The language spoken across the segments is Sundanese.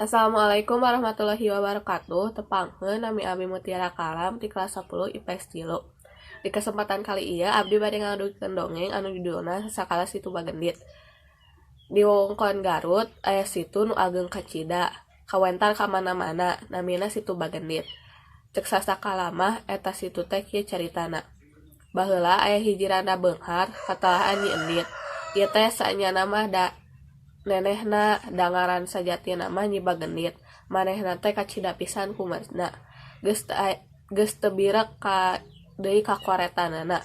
Assalamualaikum warahmatullahi wabarakatuh. Tepangkeun, nami abdi Mutiara Kalam ti kelas 10 IPS 3. Di kesempatan kali ieu abdi bade ngadugikeun dongeng anu judulna Sasakala Situ Bagendit. Di wewengkon Garut aya situ nu ageng kacida, kawentar ka mana-mana, namina Situ Bagendit. Cek sasakala mah eta situ teh kieu caritana. Baheula aya hiji randa beunghar katalahan Nyi Endit. Ieu teh saenyana mah da nenehna, da ngaran sajatina mah Nyi Bagendit. Manehna teh kacida pisan kumasna. Geus teu birek ka deui kakoretanana.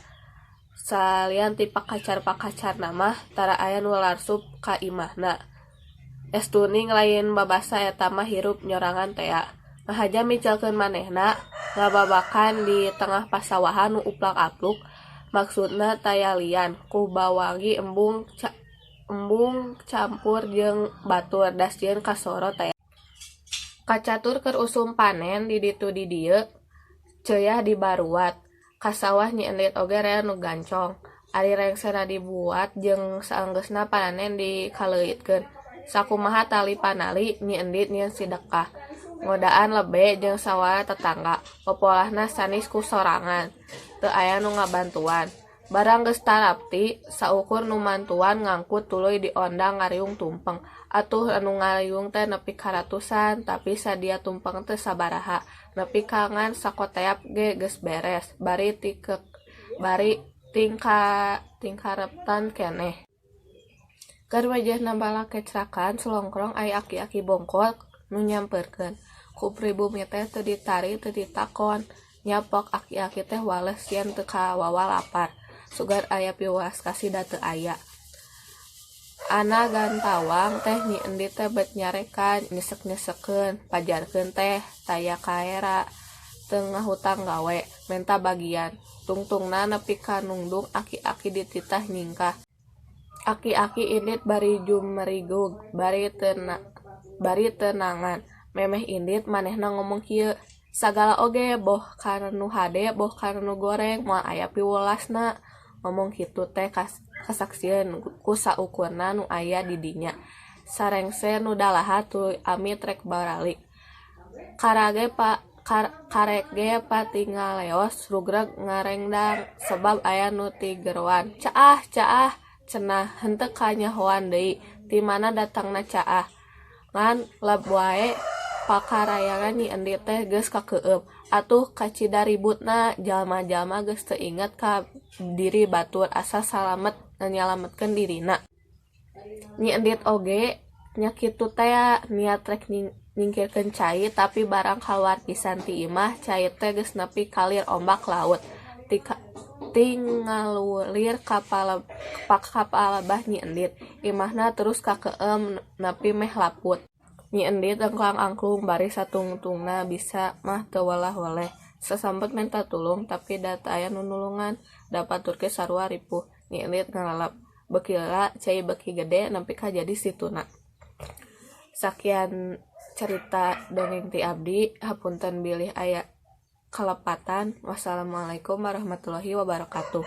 Salian ti pakacar-pakacarna mah tara aya nu larsup ka imahna. Estuning lain babasa eta mah hirup nyorangan tea. Ngahaja micelkeun manehna ngababakan di tengah pasawahan nu uplak-apluk, maksudna tayalian ku bawangi embung campur jeung batur da sieun kasoro tea. Kacatur keur usum panen di ditu di dieu ceuyah dibaruat. Ka sawah Nyi Endit oge rea nu gancong. Ari rengsena dibuat jeung saenggeusna pananen dikaleuitkeun. Sakumaha tali panali Nyi Endit nyieun sidekah. Ngodaan lebe jeung sawara tetangga. Popolahna sanis ku sorangan. Teu aya nu ngabantuan. Barang geus tarapti, saukur nu mantuan ngangkut tuluy diondang ngariung tumpeng. Atuh anu ngariung teh nepi ka ratusan, tapi sadia tumpeng teh sabaraha. Nepi ka ngan sakoteap ge geus beres, bari tingkareptan keneh. Keur wejehna balakecrakan sulongkrong aya aki-aki bongkok nu nyamperkeun. Ku pribumi teh teu ditari teu ditakon. Nya pok aki-aki teh wales sieun teu kawawa lapar. Sugan aya piwelas kasih da teu aya. Ana gantawang teh Nyi Endit teh bet nyarekan, nyesek-nyesekeun, pajarkeun teh taya kaera, teu ngahutang gawe, menta bagian. Tungtungna nepi ka nungdung aki-aki dititah nyingkah. Aki-aki indit bari jumerigug, bari teu nangan. Memeh indit manehna ngomong kieu, "Sagala oge boh kana nu hade boh kana nu goreng moal aya piwelasna." Ngomong kitu teh kasaksieun ku saukurna nu aya di dinya. Sarengse nu dalahar tuluy amit rek baralik. Karek ge patingaleos rugreg ngarengdang sebab aya nu tigeroan. "Caah, caah," cenah, henteu kanyahoan deui ti mana datangna caah. Ngan leb wae pakarayangan Nyi Endit teh geus kakeueum. Atuh kacida ributna, jalma-jalma geus teu inget ka diri batur asa salamet nyalametkeun dirina. Nyi Endit oge nya kitu tea, niat rek nyingkirkeun cai tapi barang kaluar pisan ti imah cai teh geus nepi ka lir ombak laut. Ti ngalulir ka palebah Nyi Endit. Imahna terus kakeueum nepi meh laput. Nyi Endit angklang-angklung bari satungtungna bisa mah teu welah-weleh. Sasampet menta tulung tapi da teu aya nu nulungan, da batur ge sarua ripuh. Nyi Endit ngalelep. Beuki lila cai beuki gede nepi ka jadi situna. Sakian carita dongeng ti abdi, hapunten bilih aya kalepatan. Wassalamualaikum warahmatullahi wabarakatuh.